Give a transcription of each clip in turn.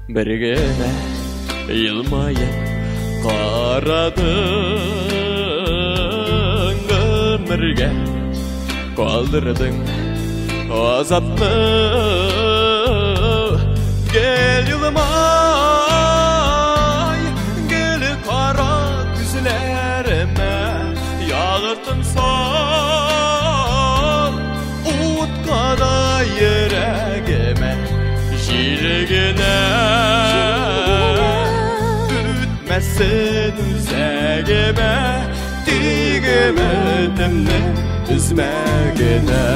Бер генә елмаеп карадың, гомергә калдырдың азапны. Гел елмай, гел кара күзләремә, ялкын сал утка да йөрәгемә, җил генә үтмәсен үзәгемә, тик өметемне өзмә генә.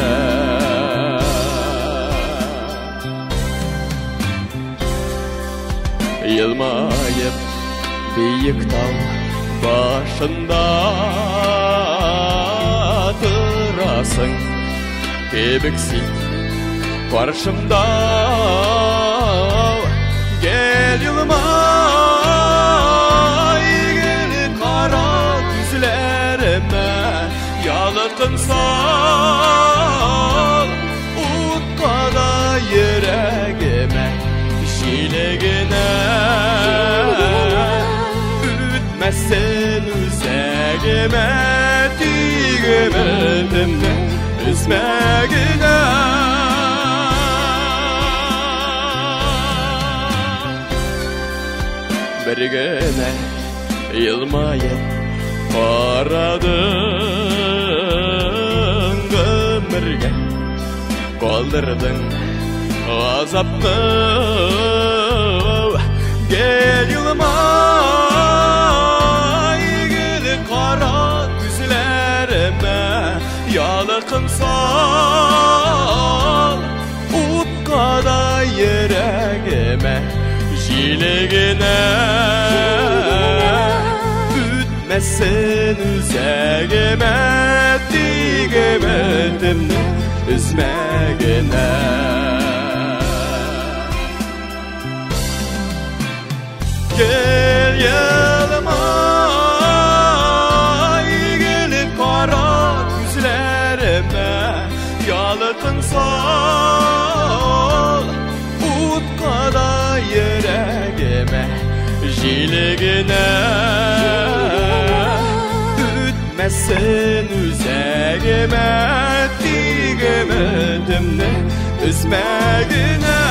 Елмаеп биек тау башында торасың кебек син каршымда. Гел елмай, гел кара күзләремә, ялкын сал утка да йөрәгемә, җил генә үтмәсен үзәгемә, тик өметемне өзмә генә. Бер генә елмаеп карадың, гомергә калдырдың азапны. Гел елмай, гел кара күзләремә, ялкын сал утка да йөрәгемә, җил генә үтмәсен үзәгемә, тик өметемне өзмә генә. Гел елмай, гел кара күзләремә, ялкын сал утка да йөрәгемә, җил генә үтмәсен үзәгемә, тик өметемне өзмә генә.